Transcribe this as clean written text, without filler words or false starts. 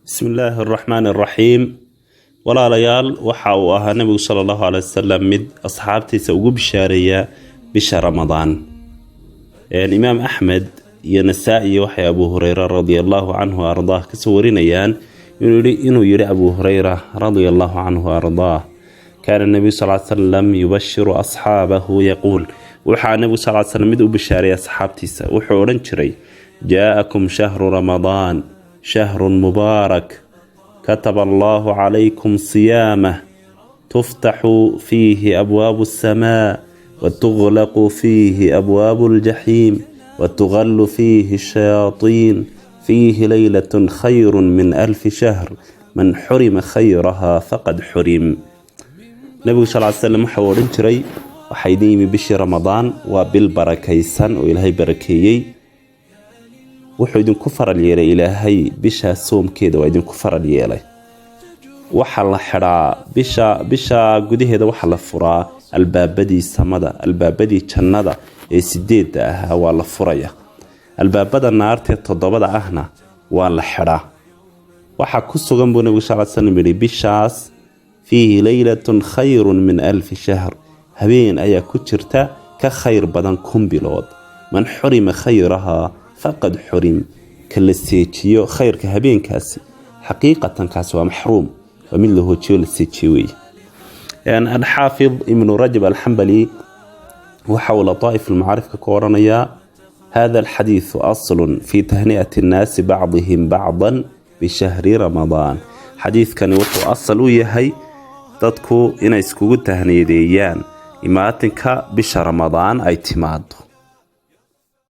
Bismi illaahi araxmaani araxiim. Walaalayaal, waxa uu ahaa Nabigu sala Allahu caley wasalam mid asxaabtiisa ugu bishaareeya bisha Ramadaan. Imaam Axmed iyo Nasaa-i waxay Abu Hureyra radia allahu canhu ardaah kasoo warinayaan inuu yihi Abu Hureyra radia allahu canhu ardaah: "Kaana nabiyu sal salam yubashiru asxaabahu yaquul." Waxaa Nabigu sal slam mid u bishaareeyay asxaabtiisa, wuxuu odhan jiray: "Jaa'akum shahru Ramadaan, shahrun mubaarak, kataba allahu calaykum siyaamah, tuftaxu fiihi abwaabu asamaa watuglaqu fiihi abwaabu aljaxiim watugallu fiihi ashayaatiin, fiihi leylatun khayrun min 1000 shahr, man xurima khayraha faqad xurim." Nabigu sal ly slam waxau odhan jiray: "Waxaa idin yimi bishii Ramadaan, waa bil barakaysan oo Ilaahay barakeeyey. Wuxuu idinku faral yeelay Ilaahay bishaa soomkeeda, waa idinku faral yeelay. Waxaa la xidhaa bisha gudaheeda, waxaa la furaa albaabadii samada, albaabadii jannada ee sideedda ahaa waa la furaya, albaabada naartee toddobada ahna waa la xidhaa. Waxaa ku sugan," buu Nabigu sal slam yihi, "bishaas fiihi leylatun khayrun min 1000 shahr, habeen ayaa ku jirta ka khayr badan 1000 bilood. Man xurima khayrahaa faqad xurim, ka la seejiyo khayrka habeenkaasi, xaqiiqatan kaasi waa maxruum, waa mid la hoojiyo, la seejiyo weeye." Alxaafid Ibnu Rajab Alxambali waxa uu Lataa'if almacaarifka ku odhanayaa: "Hada alxadiidu aslun fi tahni'ati annaasi bacdihim bacdan bishahri Ramadaan." Xadiidkani wuxuu asal u yahay dadku inay iskugu tahniyadeeyaan imaatinka bisha Ramadaan ay timaado.